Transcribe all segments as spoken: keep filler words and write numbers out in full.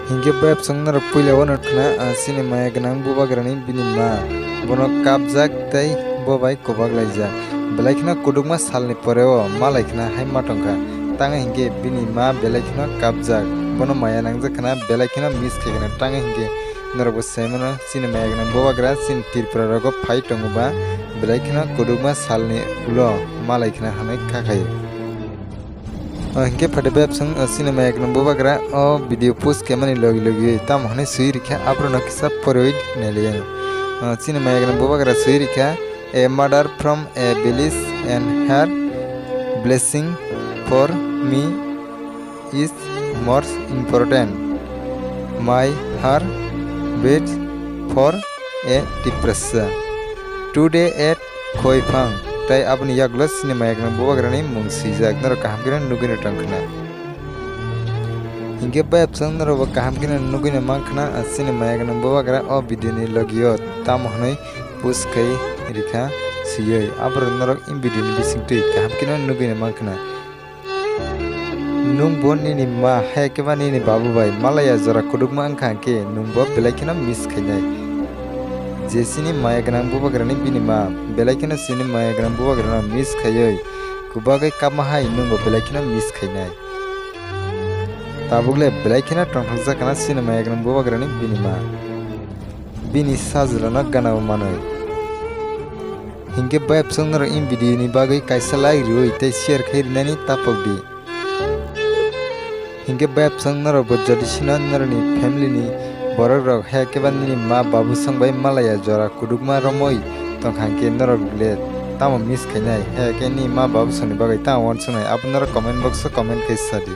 Hinkhe bayapsong norok puila wano khna, ah, chini maya gwnang bubagrani bini ma bono kapjak tei bo bai kwbak laijak. Belai kheno kudukma salni poreo malai khna hai ma tongkha. Tangwi hinkhe bini ma belai kheno kapjak, bono maya nangjak khna, belai kheno miss khai khna. Tangwi hinkhe norokbo sai mano, chini maya gwnang bubagra chini Tripura rogo phai tongo ba, belai kheno kudukma salni ulo malai khna hwnwi kha khaio. O hinkhe phaidi bayapsong, o chini maya gwnang bubagra o video post khaimani logi logi tamo hwnwi swi rikha, aborokno kisa poriwi nailaiano. O chini maya gwnang bubagra swi rikha, "A mother from a village and her blessing for me is more important. My heart beats for a Tiprasa." Today at Khoiphang, tei aboni yagulo chini maya gwnang bubagrani mung swijak, norok kaham kheno nugwino tong khna. Hinkhe bayapsong norokbo kaham kheno nugwino mang khna, chini maya gwnang bubagra o video ni logio tamo hwnwi post khai rikha swiwi, aborok norok in video ni bisingtwi kaham kheno nugwino mang khna. Nwng bo nini ma, hai khe ba nini babu bai malaya jora kudukma wngkha khe, nwng bo belai kheno miss khainai. Je chini maya gwnang bubagrani bini ma, belai kheno chini maya gwnang bubagrano miss khaiwi, kwbagwi kapma hai nwng bo belai kheno miss khainai. Tabuk le belai kheno tongthokjak khna chini maya gwnang bubagrani bini ma. Bini sajlano gana-o manwi. Hinkhe bayapsong norok in video ni bagwi kaisa like riwi tei share khai rinani tapok di. Hinkhe bayapsong norok bo jodi sino norokni family ni borok rok, hai khe ba nini ma babu song bai malaya jora kudukma romwi tongkha hinkhe norok le tamo miss khainai, hai khe ni ma babu song ni bagwi tamo uansuknai, abo norok comment box o comment khai sadi.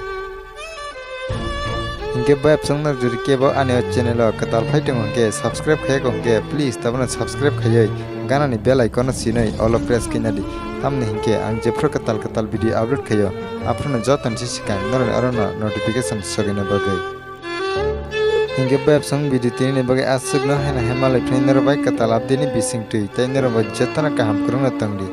Hinkhe bayapsong no jodi kebo ani o channel o kwtal phai tongo hinkhe, subscribe khaiya kho hinkhe, please tabukno subscribe khaiwi ganani bell icon no sinwi all o press khaina di. Tamni hinkhe ang jephru kwtal kwtal video upload khaio, aphuru no joto ni se swkang norokni oro no notification sogwina bagwi. Hinkhe bayapsong video tini ni bagwi aswk no haino hai malai phai norok bai kwtal update ni bisingtwi tei norok bai jotono kaham kwrwngno tongdi.